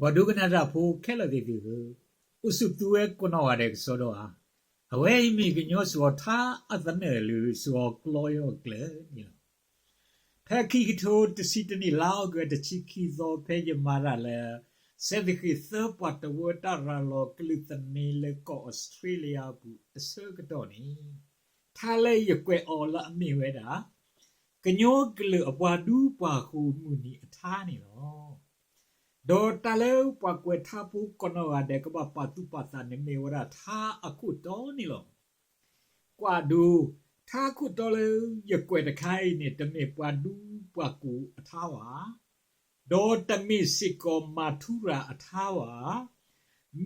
ပှၤဒိကနၣ်တၢ်ဖိခဲလၢာ်သ့ၣ်သုဧၢ, အိၣ်ဆူၣ်သုဝဲကိးနီၢ်ဂၤဒဲးကစီဒီဧါ. အဝဲအံၤမ့ၢ်ကညီစှီၤထါအသနၢၣ်လၢစှီၤကျီယီၢ်ကျၢၤန့ၣ်လီၤ. ဖဲခံကထိတဆံတၢနံၣ် လါအီကူး တဆံခံသီ ဖဲယမၤတၢ်လၢ စဲးသဃ့ၣ်သၢပှၤတဝၢတၢ်ရၤလီၤကလုာ်သန့လၢကီၢ်အီစထြ့လယါအပူၤအဆၢကတီၢ်န့ၣ်, ထါလၢယကွဲးအီၤလၢအမ့ၢ်ဝဲဒၣ် ကညီကလုာ်အပှၤဒူပှၤဃိၤမုၢ်နံၤအထါန့ၣ်လီၤ. ဒီးတၢ်လၢပှၤကွဲးထါဖိကိးနီၢ်ဂၤဒဲး ကဘၣ်ပာ်သူၣ်ပာ်သးန့ၣ် မ့ၢ်ဝဲဒၣ်ထါအခိၣ်တီန့ၣ်လီၤ. ကွၢ်ဒိ, ထါအခိၣ်တီလၢယကွဲးတခါအံၤန့ၣ် တမ့ၢ်ပှၤဒူပှၤကိၤအထါဘၣ်, ဒီးတမ့ၢ်စ့ၢ်ကီးမၤထူရၤအထါဘၣ်,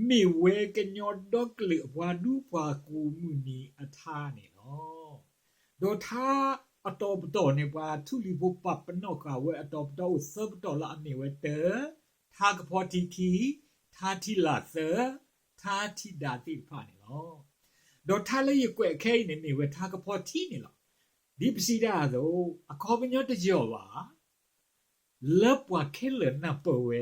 မ့ၢ်ဝဲကညီဒီကလုာ်အပှၤဒူပှၤကိၤမုၢ်နံၤအထါန့ၣ်လီၤ. ဒီးထါအတီၤပတီၢ်န့ၣ် ပှၤထူလံၤဖိပာ်ပနီၣ်ဃာ်ဝဲအတီၤပတီၢ်အိၣ်သၢပတီၢ်လၢအမ့ၢ်ဝဲတၢ, ထါကဖီထံခံ, ထါထံလာ်သၢ, ထါထံဒါသ့ၣ်တဖၣ်န့ၣ်လီၤ. ဒီးထါလၢယကွဲးခဲအံၤန့ၣ် မ့ၢ်ဝဲထါကဖီထံန့ၣ်လီၤ. ဒ်ပစံးတၢ်အသိး, အခီပညီတယီၤဘၣ် လၢပှၤခဲလၢာ်နၢ်ပၢၢ်ဝဲ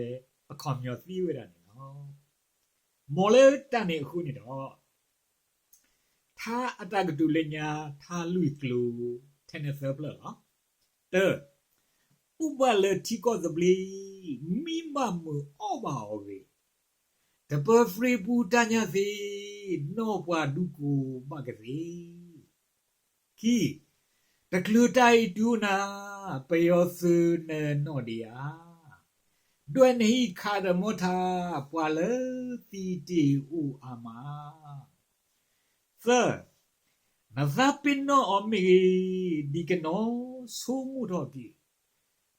အခီပညီသ့ဝဲဒၣ်န့ၣ်လီၤ. မ်လၢတၢ်န့ၣ်အဃိန့ၣ်ဒီး ထါအတၢ်ကတိၤလၢညါ ထါလွံၢ်ကျိၤ ထဲန့ၣ်သၢဖျၢၣ်လီၤ. တၢ, အိၣ်ဘၣ်လၢထံကီၢ်သဘျ့ မံဘၣ်မုာ်အီၣ်ဘၣ်အီၤဂ့ၤ, တပၢၤပြံပူၤတၢ်ညၣ်သ့, နီၢ်ပှၤဒူကိးဘၣ်ကသ့ ခံ, တချုးတၢ်အံၤတုၤအိၣ်နၤ, ပယီၤသုးနနီၢ်ဒံးဧါ, ဒွဲၣ်နဟံၣ်ခးဒီးမီထါ, ပှၤလၢသံတ့ၢ်အိၣ်အါမး. သၢ, နသးပ့ၤနီၣ်အီၤမ့ၢ်ဂ့ၤ, ဒ်ကနီၤဆိကမိၣ်ထီၣ်က့ၤ,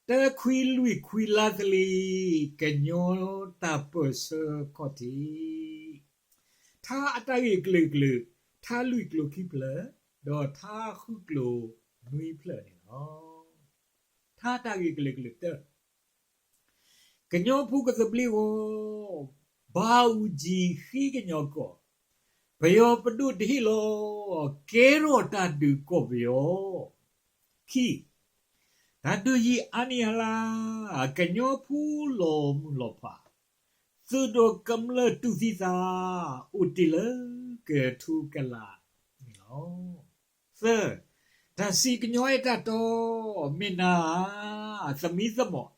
တၢခွံလွံၢ်ခွံလါသလံ, ကညီတၢ်ပၢၢ်ဆၢခီၣ်ထံး ထါအတၢ်ဂ့ၢ်ကလုာ်ကလုာ်, ထါလွံၢ်ကျိၤခံဖျၢၣ်, ဒီးထါဃုကျိၤနွံဖျၢၣ်န့ၣ်လီၤ. ထါတၢ်ဂ့ၢ်ကလုာ်ကလုာ်တၢ, ကညီဖိကသဘျ့ဂီၢ်, ဘါအူကၠံဃ့ကညီကီၢ်, ပယီၤပဒိၣ်တဟ့ၣ်လီၤ, ကဲထီၣ်တၢ်ဒုးကီၢ်ပယီၤ. ခံ, တၢ်ဒုးယံၤအါနံၣ်အါလါ, ကညီဖိလီၤမုၢ်လီၤဖး, သုးဒီးကမျၢၢ်တူၢ်သံသး, အိၣ်တ့ၢ်လၢကထိကလးန့ၣ်လီၤ. သၢ, တၢ်စံၣ်ကညီအဲၣ်တၢ်တီ, မ့ၢ်နၤဧါ, သမံသမိး,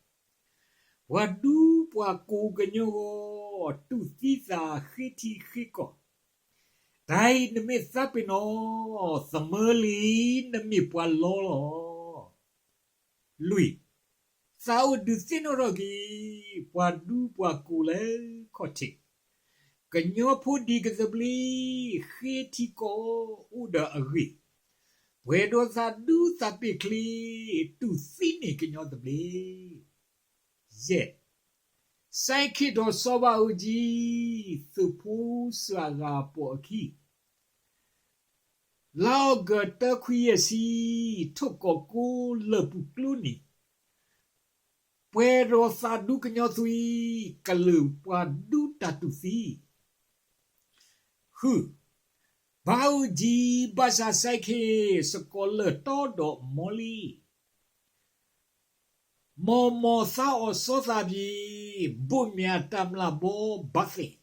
ပှၤဒူပှၤကိးကညီဂီၢ်, တူၢ်သံသးဃ့ထံဃ့ကီၢ်, တၢ်အံၤနမ့ၢ်သးပ့ၤနီၣ်, သမၢလံနမ့ၢ်ပှၤလီလီၤ. လွံၢ်, သးအိၣ်ဒုးသ့ၣ်နီၣ်ထီၣ်က့ၤ, ပှၤဒူပှၤကိးလၢခီၣ်ထံး, ကညီဖိဒံကသဘျ့, ဃ့ထံကီၢ်အိၣ်ဒီးအဂ့ၢ်, ပှဲၤဒီးသးဒူသးပ့ၤချ့, တူၢ်သံန့ၢ်ကညီသဘျ့. ယဲၢ်, စဲးခ့ၣ်ဒီးစီၤဘးအူကၠံ, သုးဖိစှၤဂၤပိာ်အခံ, လါအီကူးတၢခွံယဲၢ်ဆံ, ထိၣ်ကီးကိလၢၢ်ပူၤကျိနံၤ, ပှဲၤဒီးသးဒူကညီသွံ, ကလုာ်ပှၤဒူတၢ်တူၢ်သံ. ဃု, ဘးအူကၠံဘၣ်ဆၣ်စဲးခ့ၣ်, စကီၤလၢၢ်တီဒီးမီလံ, မီၢ်မီၢ်သါအီၣ်စီသးပံၤ, ဘိၣ်မၠးတၢ်မျၢ်ဘီဘၣ်သ့ၣ်,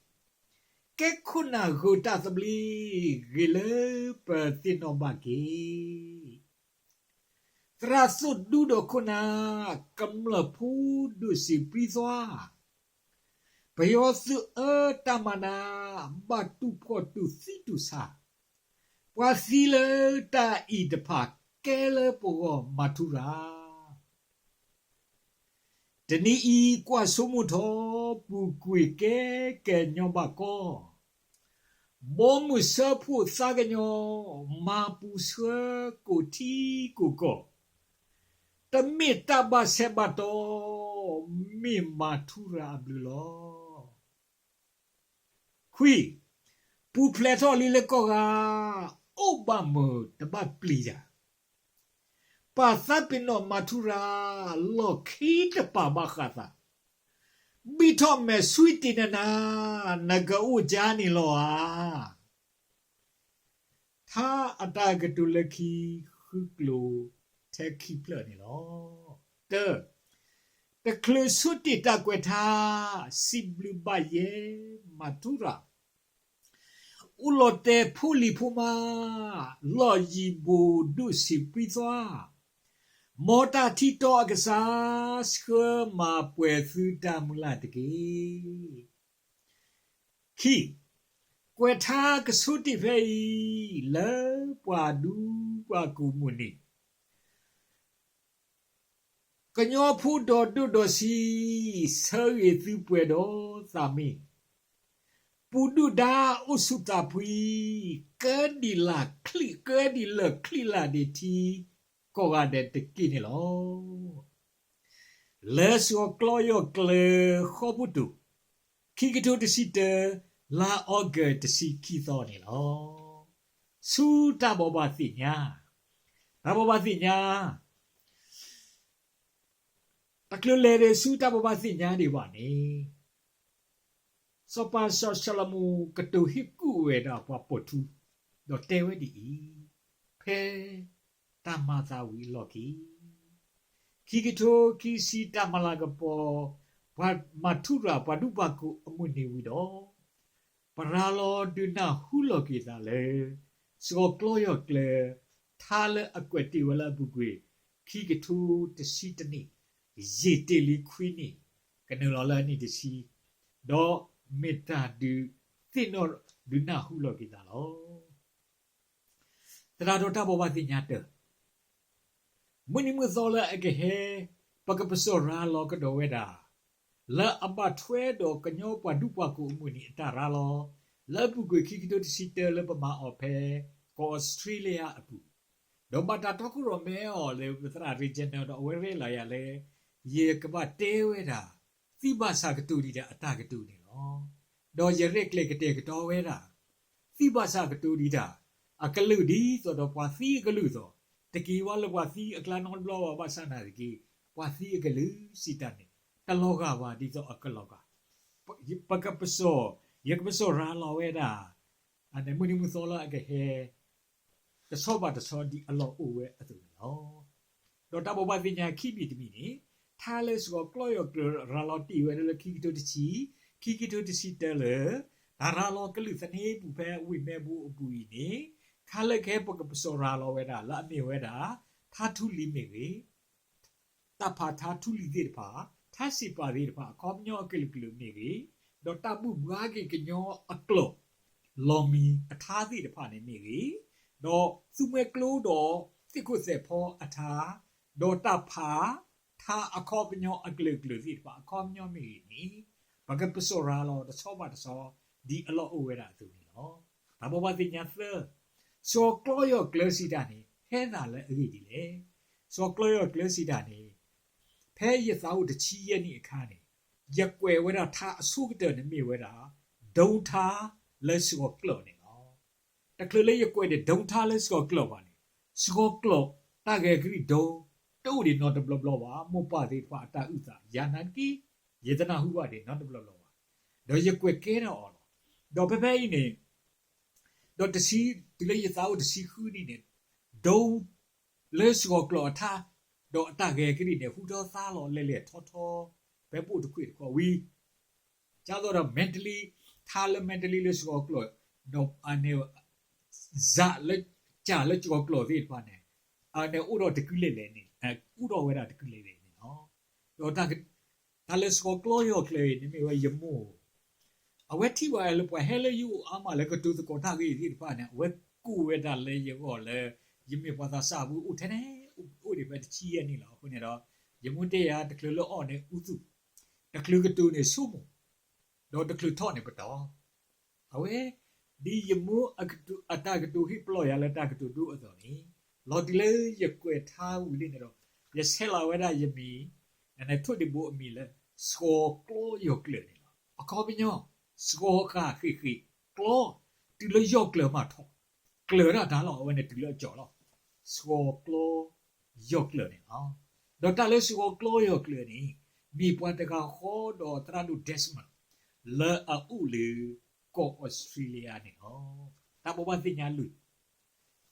ကဲခိၣ်နၢ်ဂုၤတၢ်သဘျ့, ဂ့ၤလၢပသ့ၣ်နီၣ်ဘၣ်က့ၤ. သရၣ်သိၣ်ဒူဒီးခိၣ်နၢ်, ကမျၢၢ်ဖိဒိၣ်စံးပြံသွါ, ပယီၤသုးအၢတၢ်မၤနၤ, ဘၣ်တူၢ်ဖှီၣ်တူၢ်သံတူၢ်ဆါ, ပှၤသံလၢတၢ်အံၤတဖၣ်, ကဲလၢပဂီၢ်မၤထူရၤ တနံၤအံၤကွၢ်ဆိကမိၣ်ထီၣ်, ပူၤကွံာ်ကဲကညီဘၣ်ကီ, ဘီမုၢ်စၢဖှိၣ်သးကညီ, မၤပူၤဆှၢကိးထံကိးကီၢ်, တမ့ၢ်တၢ်ဘၣ်ဆဲးဘၣ်တီ, မ့ၢ်မၤထူရၤအဘျုးလီၤ. ခွံ, ပူၤဖျဲးထီၣ်လံလၢကီၢ်ဂၤ, အိၣ်ဘၣ်မုာ်တဘၣ်ပျံၤယၤ, ပာ်သးပ့ၤနီၣ်မၤထူရၤ, လီၢ်ခံတပာ်ဘၣ်ဃးသး, ဘံၣ်ထီၣ်မဲာ်ဆွံတ့ၢ်နနၤ, နကအိၣ်ကၠါန့ၣ်လီၤဧါ. ထါအတၢ်ကတိၤလၢခံ ဃုကျိၤထဲခံဖျၢၣ်န့ၣ်လီၤ. တၢ, တချုးဆိတ့ၢ်တၢ်ကွဲးထါ စံးဘျုးဘၣ်ယဲ မၤထူရၤ အိၣ်လီၤတဲာ်ဖိလံၤဖိမါ လီၢ်ယံၤဘိၣ်ဒိၣ်ဆံးပြံသွါ မ်တၢ်ထံၣ်တီအကစၢ် ဆှၢမၤပှဲၤသုတၢ်မုၢ်လၢ်တက့ၢ်. ခံ, ကွဲးထါကဆိတ့ၢ်ဖဲအံၤ လၢပှၤဒူပှၤကိးမုၢ်နံၤ ကညီဖိဒီးဒိၣ်ဒီးဆံး ဆၢဂ့ၤသုပှဲၤဒီးသးမံ, ပူၤဒုၣ်ဒါအိၣ်ဆူၣ်သးဖှံ, ကဒံၣ်လၢ်ချံ ကဒံၣ်လၢာ်ချံလၢ်ဒ့ထံ ကိးဂၤဒဲးတက့ၢ်န့ၣ်လီၤ. လၢစှီၤကျီယီၢ်ကျၢၤဃီဖိတိၢ် ခံကထိတဆံတၢ လါအီကူးတဆံခံသီန့ၣ်လီၤ. ဆူတၢ်ဘိးဘၣ်သ့ၣ်ညါ, တၢ်ဘိးဘၣ်သ့ၣ်ညါ တချုးလဲၤဒံးဆူတၢ်ဘိးဘၣ်သ့ၣ်ညါဒံးဘၣ်န့ၣ်, စီၤပၤစီၤၡလိၤမိၣ်ကတိၤဟ့ၣ်ကူၣ်ဝဲဒၣ်ပှၤပိာ်ထူ, ဒီးတဲဝဲဒ်အံၤ, ဖဲတၢ်မၤသးဝံၤအလီၢ်ခံ ခံကထိခံဆံတၢ်မၤလၤကပီၤ ပှၤမၤထူရၤပှၤဒူပှၤကိးအမုၢ်နံၤဝံၤဒီး, ပရၤလီၤဒုးနၢ်ဟူလီၤက့ၤသးလၢ စှီၤကျီယီၢ်ကျၢၤ ထါလၢအကွဲးတ့ၢ်ဝဲလၢအပူၤကွံာ် ခံကထိတဆံတၢန့ၣ် ယံာ်တ့ၢ်လံခွံနံၣ်, ကနုာ်လီၤလၢအနံၣ်တဆံ, ဒီးမ့ၢ်တၢ်ဒုးသ့ၣ်နီၣ်ဒုးနၢ်ဟူလီၤက့ၤသးလီၤ. သရၣ်ဒီးတၢ်ဘိးဘၣ်သ့ၣ်ညါတၢ, မုၢ်နံၤမုၢ်သီလၢအကဟဲ ပကပစီၢ်ရၤလီၤကဒီးဝဲဒၣ် လၢအဘၣ်ထွဲဒီးကညီပှၤဒူပှၤကိးအမုၢ်နံၤအတၢ်ရၤလီၤ လၢအပူၤကွံာ်ခံကထိတဆံတၢလၢပမၤအီၤဖဲ ကီၢ်အီစထြ့လယါအပူၤ, ဒီးဘၣ်တၢ်တီခိၣ်ရိၣ်မဲအီၤလၢပသရၣ် Reginald ဒီးအဝဲရဲၣ်လီၤယၤလၢ ယကဘၣ်တဲဝဲဒၣ် သံဘၣ်ဆၣ်ကတိၤဒံးတၢ်အတၢ်ကတိၤန့ၣ်လီၤ. ဒီးယရဲၣ်ကျဲၤကတဲာ်ကတီၤဝဲဒၣ် သံဘၣ်ဆၣ်ကတိၤဒံးတၢ် အကလုာ်ဒ်သိးဒီးပှၤသံအကလုာ်အသိး, တက့ၤဘၣ်လၢပှၤသံအကျါနီတဘျီဘၣ် ဘၣ်ဆၣ်နာ်သက့ ပှၤသံအကလုာ်စံးတၢ်န့ၣ် တလီၤဂာ်ဘၣ်ဒ်သိးအကလီၤဂာ် ပကပစီၢ်, ယကပစီၢ်ရၤလီၤဝဲဒၣ် မုၢ်နံၤမုၢ်သီလၢအကဟဲ တဆီဘၣ်တဆီဒ်အလီၢ်အိၣ်ဝဲအသိးန့ၣ်လီၤ. ဒီးတၢ်ဘိးဘၣ်သ့ၣ်ညါခံမံၤတမံၤန့ၣ်, ထါလၢစှီၤကျီယီၢ်ကျၢၤရၤလီၤတ့ၢ်ဝဲဒၣ်လၢခံကထိတဆံ, ခံကထိတဆံတၢလၢ တၢ်ရၤလီၤကလုာ်သန့ပူၤဖဲဝ့ၢ်မဲဘူးအပူၤအံၤန့ၣ်, ခါလၢကဟဲပကပစီၢ်ရၤလီၤဝဲဒၣ်လၢအမ့ၢ်ဝဲဒၣ် ထါထူလံၤမ့ၢ်ဂ့ၤ တၢ်ဖးထါထူလံၤသ့ၣ်တဖၣ်, ထါစံးပာ်သ့ၣ်တဖၣ် အခီပညီအကလုာ်ကလုာ်မ့ၢ်ဂ့ၤ, ဒီးတၢ်ဘူၣ်ဘှါက့ၤကညီအကျိာ် လီၤမံၤအထါသ့ၣ်တဖၣ်န့ၣ်မ့ၢ်ဂ့ၤ, ဒီးသူမှဲကျိဒီးသ့ၣ်ခိၣ်သဲးဖီအထါ, ဒီးတၢ်ဖးထါအခီပညီအကလုာ်ကလုာ်သ့ၣ်တဖၣ် အခီပညီမ့ၢ်ဂ့ၤန့ၣ်, ပကပစီၢ်ရၤလီၤတဆီဘၣ်တဆီ ဒ်အလီၢ်အိၣ်ဝဲဒၣ်အသိးန့ၣ်လီၤ. တၢ်ဘိးဘၣ်သ့ၣ်ညါသၢ, စှီၤကျီယီၢ်ကျၢၤစံးတၢ်န့ၣ် ဟဲသးလၢအဂ့ၢ်ဒ်လဲၣ်. စှီၤကျီယီၢ်ကျၢၤစံးတၢ်န့ၣ် ဖဲယသးအိၣ်တဆံယဲၢ်နံၣ်အခါန့ၣ်, ယကွဲးဝဲဒၣ်ထါအဆိကတၢၢ်န့ၣ်မ့ၢ်ဝဲဒၣ် ဒိထါလၢစှီၤကျီၢ်န့ၣ်လီၤ. တချုးလၢယကွဲးဒီးဒိထါလၢစှီၤကျီၢ်ဘၣ်န့ၣ်, စှီၤကျီၢ်တၢ်ဂဲၤကလံၣ်ဒိ တအိၣ်ဒံးနီတဘျီဘျီဘၣ်, မိၢ်ပၢ်သ့ၣ်တဖၣ်အတၢ်အုၣ်သး ယၤနာ်က့ ယတနၢ်ဟူဘၣ်ဒံးနီတဘျီဘျီဘၣ်, ဒီးယကွဲးကဲထီၣ်အီၤလီၤ. ဒီးဖဲဖဲအံၤန့ၣ် ဒီးတဆံ, တုၤလၢယသးအိၣ်တဆံဃုနံၣ်န့ၣ်, ဒိ လၢစှီၤကျီၢ်အထါ, ဒီးအတၢ်ဂဲၤကလံၣ်န့ၣ် ဟူထီၣ်သါလီၤလဲၤလဲၤထီၣ်ထီၣ် ဖဲပအိၣ်တခွ့ၣ်တခီဝံၤ, ကသိးဒီး mentally, ထါလၢ mentally လၢစှီၤကျီၢ်, ဒီးအန့ၣ် စးလၢ စးလၢစှီၤကျီၢ်သ့ၣ်တဖၣ်န့ၣ်, အန့ၣ်အိၣ်ဒီးတကုလဲၤလဲၤန့ၣ်, အိၣ်ဒီးဝဲဒၣ်တကုလဲၤလဲၤန့ၣ်လီၤ. ဒီး တၢ်လၢစှီၤကျီယီၢ်ကျၢၤအံၤန့ၣ်မ့ၢ်ဝဲယမိၢ်, အဝဲထံၣ်ဘၣ်လၢပှၤဟဲလၢယအိၣ်အါမးလၢကတိၤသကိးတၢ်ဂ့ၢ်သ့ၣ်တဖၣ်န့ၣ် အဝဲကူၣ်ဝဲဒၣ်လၢယဂီၢ်လၢ ယမ့ၢ်ပှၤသးစၢ်ပူၤအိၣ်ထဲန့ၣ် အိၣ်ဒံးဖဲတဆံယဲၢ်နံၣ်လီၤ. အဃိန့ၣ်ဒီး ယမူတ့ၢ်ယၤ တချုးလၢအီၣ်န့ၣ်အူသူၣ်, တချုးကတိၤန့ၣ်ဆိကမိၣ်, ဒီးတချုးထီၣ်န့ၣ်ပတီၢ် အဝဲ ဒ်ယမိၢ်အတၢ်ကတိၤဟ့ၣ်ပလီၢ်ယၤလၢတၢ်ကတိၤဒိအသိးန့ၣ်, လီၤတုၤလၢယကွဲးထါဝံၤလံန့ၣ်ဒီး ယဆဲးလီၤဝဲဒၣ်ယမံၤ, ထိၣ်ဒံးဘိအမံၤလၢ စှီၤကျီယီၢ်ကျၢၤန့ၣ်လီၤ. အခီပညီ, စှီၤဃာ်ဃ့ၢ်ဃ့ၢ်, ကျီ, တုၤလၢယီၢ်ကျၢၤမးထီၣ်, ကျၢၤဒၣ်တၢ်လီၤ အဝဲန့ၣ်တုၤလၢအကၠီၣ်လီၤ. စှီၤကျီယီၢ်ကျၢၤန့ၣ်လီၤ. ဒီးတၢ်လၢစှီၤကျီယီၢ်ကျၢၤန့ၣ် မ့ၢ်ပှၤတဂၤဃီဒီးသရၣ်ဒိၣ် Desmond လၢအအိၣ်လၢ ကီၢ်အီစထြ့လယါန့ၣ်လီၤ. တၢ်ဘိးဘၣ်သ့ၣ်ညါလွံၢ်,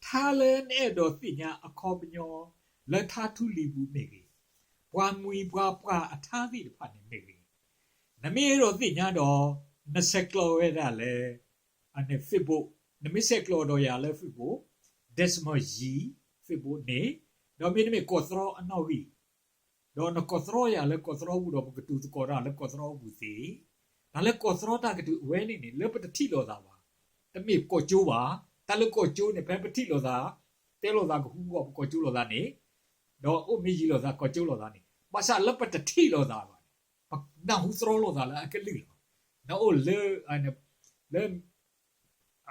ထါလၢနအဲၣ်ဒိးသ့ၣ်ညါအခီပညီ လၢထါထူလံၤပူၤမ့ၢ်ဂ့ၤ, ပှၤမှံပှၤပှၢ်အထါသ့ၣ်တဖၣ်န့ၣ်မ့ၢ်ဂ့ၤ, နမ့ၢ်အဲၣ်ဒိးသ့ၣ်ညါဒီး နဆဲးကျိးဝဲဒၣ်လၢ အန့ၣ် Facebook, နမ့ၢ်ဆဲးကျိးဒီးယၤလၢ Facebook, Desmond Yee Facebook န့ၣ်, ဒီးမ့တမ့ၢ်ကီၢ်သရီအနီၣ်ဂံၢ်, ဒီးနကီၢ်သရီယၤလၢကီၢ်သရီပူၤဒီး ပကတူၢ်သကိးတၢ်လၢကီၢ်သရီပူၤသ့, တၢ်လၢကီၢ်သရီတၢ်ကတူၢ်အဝဲန့ၣ်န့ၣ် လၢပတထံၣ်လိာ်သးဘၣ်, တမ့ၢ်ကီၢ်ကၠိဘၣ်, တၢ်လၢကီၢ်ကၠိန့ၣ် ဖဲပထံၣ်လိာ်သး, တဲလိာ်သးကဟူအဂီၢ် ပကီၢ်ကၠိလိာ်သးန့ၣ်, ဒီးအိၣ်မ့ၢ်ယံၤလိာ်သးကီၢ်ကၠိလိာ်သးန့ၣ်, ဘၣ်ဆၣ်လၢပတထံၣ်လိာ်သးဘၣ်န့ၣ်, ပနၢ်ဟူသရီလိာ်သးလၢအကလုၢ်လီၤ. နအိၣ်လၢ လၢ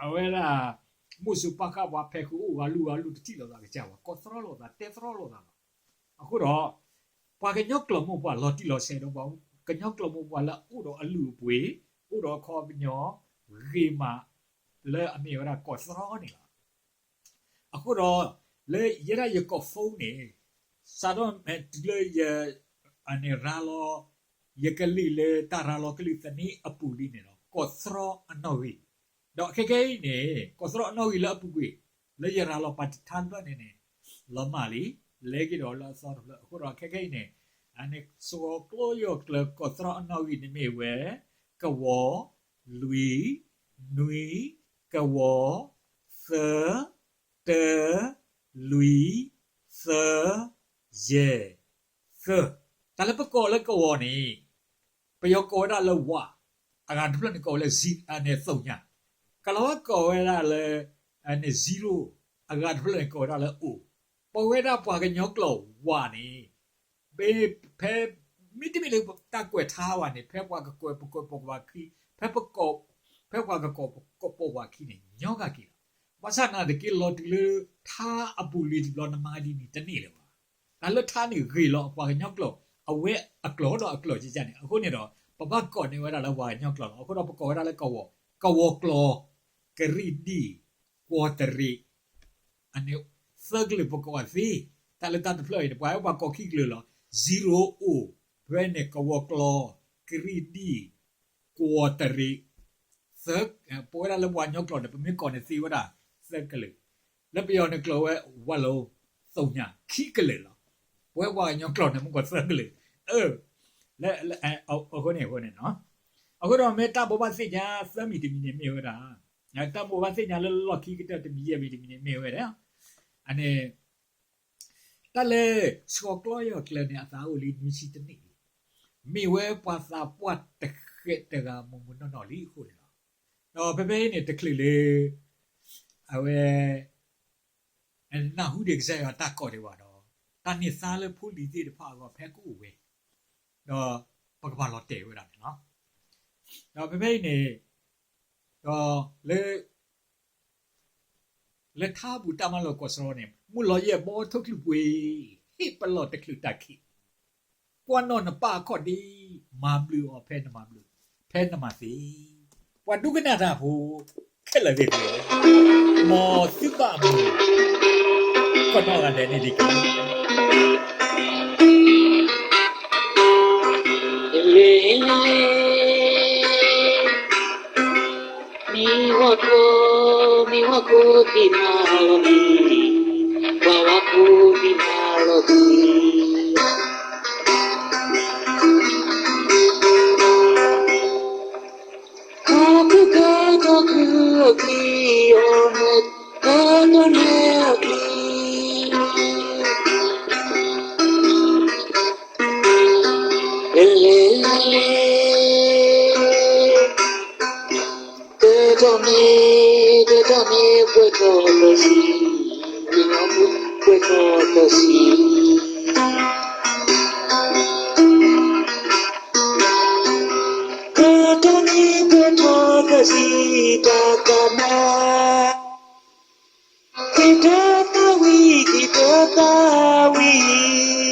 အဝဲဒၣ် မုၢ်စူၤပၢ်ဃၣ်ပှၤဖဲးဃုာ်အိၣ်ဂၤလုၢ်ဂၤလုၢ် တထံၣ်လိာ်သးကစၢ်ဘၣ်, ကီၢ်သရီလိာ်သး တဲသရီလိာ်သးလီၤ. အဃိဒီး ပှၤကညီကျိာ်မိၢ်ပှၢ်လီၤတံၢ်လီၤဆဲးဒီး ပှၤကညီကျိာ်မိၢ်ပှၢ်လၢအအိၣ်ဒီးအလုၢ်အပှ့ၤ, အိၣ်ဒီးအခီပညီ ဂ့ၤမး လၢအမ့ၢ်ဝဲဒၣ်ကီၢ်သရီန့ၣ်လီၤ. အဃိဒီး လၢယဲဒၣ်ယကီၢ် phone န့ၣ်, စးထီၣ်တုၤလၢယ အန့ၣ်ရၤလီၤ ယကလုၢ်လၢတၢ်ရၤလီၤကလုၢ်သန့အပူၤလံန့ၣ်ဒီး ကီၢ်သရီအနီၣ်ဂံၢ်, ဒီးခဲခဲအံၤန့ၣ် ကီၢ်သရီအနီၣ်ဂံၢ်လၢအပူၤကွံာ် လၢယရၤလီၤပာ်တထါတဖျၢၣ်န့ၣ်န့ၣ် လီၤမၢ်လံ, လဲၤက့ၤဒီးလၢအသီတဖျၢၣ်. အဃိဒီးခဲခဲအံၤန့ၣ် အန့ၣ်စှီၤကျီယီၢ်ကျၢၤ ကီၢ်သရီအနီၣ်ဂံၢ်န့ၣ်မ့ၢ်ဝဲ ကဝီၤ, လွံၢ်, နွံ, ကဝီၤ, သၢ, တၢ, လွံၢ်, သၢ, ယဲၢ်, သၢ. တၢ်လၢပကိးလၢကဝီၤန့ၣ် ပယီၤကိးဝဲဒၣ်လၢ ဝ, အဂၤတဖျၢၣ်န့ၣ်ကိးဝဲလၢ အန့ၣ် သုည, ကလၤဝါကိးဝဲဒၣ်လၢ အန့ၣ် zero, အဂၤတဖျၢၣ်န့ၣ်ကိးဝဲဒၣ်လၢ အိၣ်. ပဝဲဒၣ်ပှၤကညီကျိာ်ဝၤန့ၣ် ဖဲ မ့တမ့ၢ်လၢတၢ်ကွဲးထါဘၣ်န့ၣ် ဖဲပှၤကကွဲးပကွဲးပိာ်ခွါခံ, ဖဲပကိး, ဖဲပှၤကကိးပိာ်ခွါခံန့ၣ် ညီဂၤက့ၤလီၤ. ဘၣ်ဆၣ်နာ်သက့ လီၤတုၤလၢထါအပူၤလံတဘျီ နမၤဒ်န့ၣ်တန့ၢ်လၢၤဘၣ်. တၢ်လၢထါန့ၣ်ဂ့ၤလီၤ ပှၤကညီကျိာ် အဝဲအကျိာ်ဒီးအကျိာ်ကကန့ၣ် အဃိန့ၣ်ဒီး ပဘၣ်ကိးန့ၢ်ဝဲဒၣ်လၢပှၤကညီကျိာ်လီၤ. အဃိဒီးပကိးဝဲဒၣ်လၢကဝီၤ, ကဝီၤကျိာ်, ကရံၣ်ဒံၣ်, ကီးတရံး, အန့ၣ် သၢကလုာ်ပကိးအီၤသ့, တၢ်လၢတၢ်တဖျၢၣ်အံၤန့ၣ် ပှၤဝဲပှၤကိးခံကလုာ်လီၤ. zero အိၣ်, ဖဲန့ၣ် ကဝီၤကျိာ်, ကရံၣ်ဒံၣ်, ကီးတရံး, သၢ, ပဝဲဒၣ်လၢပှၤကညီကျိာ်န့ၣ် ပမ့ၢ်ကိးန့ၢ်သ့ဝဲဒၣ် သၢကလုာ်, လၢပယီၤန့ၣ်ကျိာ်ဝဲ ဝါလိၤ, သုည, ခံကလုာ်လီၤ. ပဝဲပှၤကညီကျိာ်န့ၣ် မ့ၢ်ကိးသၢကလုာ်, အ, အဃိန့ၣ်အဃိန့ၣ်နီၤ, အဃိဒီးမ့ၢ်တၢ်ဘိးဘၣ်သ့ၣ်ညါသၢမံၤတမံၤန့ၣ်မ့ၢ်ဝဲဒၣ် တၢ်ဘိးဘၣ်သ့ၣ်ညါလၢလီၢ်ခံကတၢၢ်တမံၤယဲၢ်မံၤတမံၤန့ၣ်မ့ၢ်ဝဲဒၣ်, အန့ၣ် တၢ်လၢ စှီၤကျီယီၢ်ကျၢၤန့ၣ် အသးအိၣ်လံနွံဆံတနံၣ်လံ, မ့ၢ်ဝဲပှၤသးပှၢ်တဃဲးတဂၤမိၢ်မိၢ်နီၢ်နီၢ်လံအဃိန့ၣ်လီၤ. ဒီးဖဲဖဲအံၤန့ၣ် တချုးလၢ အဝဲ နၢ်ဟူဒံးကစၢ်ယွၤတၢ်ကိးဒံးဘၣ်ဒီး တၢ်န့ၢ်သါလၢဖိလံၤသ့ၣ်တဖၣ်အဂီၢ် ဖဲကအိၣ်ဝဲ ဒီးပကဘၣ်လီၤတဲာ်ဝဲဒၣ်န့ၣ်လီၤ. ဒီးဖဲဖဲအံၤန့ၣ် ဒီးလၢ လၢထါပူၤတၢ်မၤလိာ်ကီၢ်စရီန့ၣ် မုၢ်လီၤယဲၢ်ဘီထိၣ်ချုးပှ့ၤ, ဟ့ၣ်ပလီၢ်တချုးတၢ်ခံး, ကွၢ်နီၣ်နပၢ်အခီၣ်ဒ့, မၤဘျုးအီၤဖဲနမၤဘျုး, ဖဲနမၤသ့, ပှၤဒိကနၣ်တၢ်ဖိ ခဲလၢာ်သ့ၣ်တဖၣ်, မ်သုဘၣ်မုာ် ကီၢ်နီၢ်ဂၤဒဲးန့ၣ်တက့ၢ်. လ့လ့ မ့ၢ်ဝၤခိၣ်, မ့ၢ်ဝၤခိၣ်သ့ၣ်မၤလီၤသံ, ပှၤဝၤခိၣ်သ့ၣ်မၤလီၤသံ, ခီခုခီခုအီၣ်ချံ, အီၣ်မ့ၤ, ခီနီၢ်န့ၣ်အီၣ်ချံ လ့လ့, တၢ်တမ့ၢ်, တၢ်တမ့ၢ် ပှဲၤထီၣ်လၢဆံ, ပှဲၤထီၣ်လၢဆံ, တၢ်တမ့ၢ် ပှဲၤထီၣ်လၢဆံ, တၢ်ကမၣ် က့ၤတၢ်သးဝံၣ်, က့ၤတၢ်သးဝံၣ်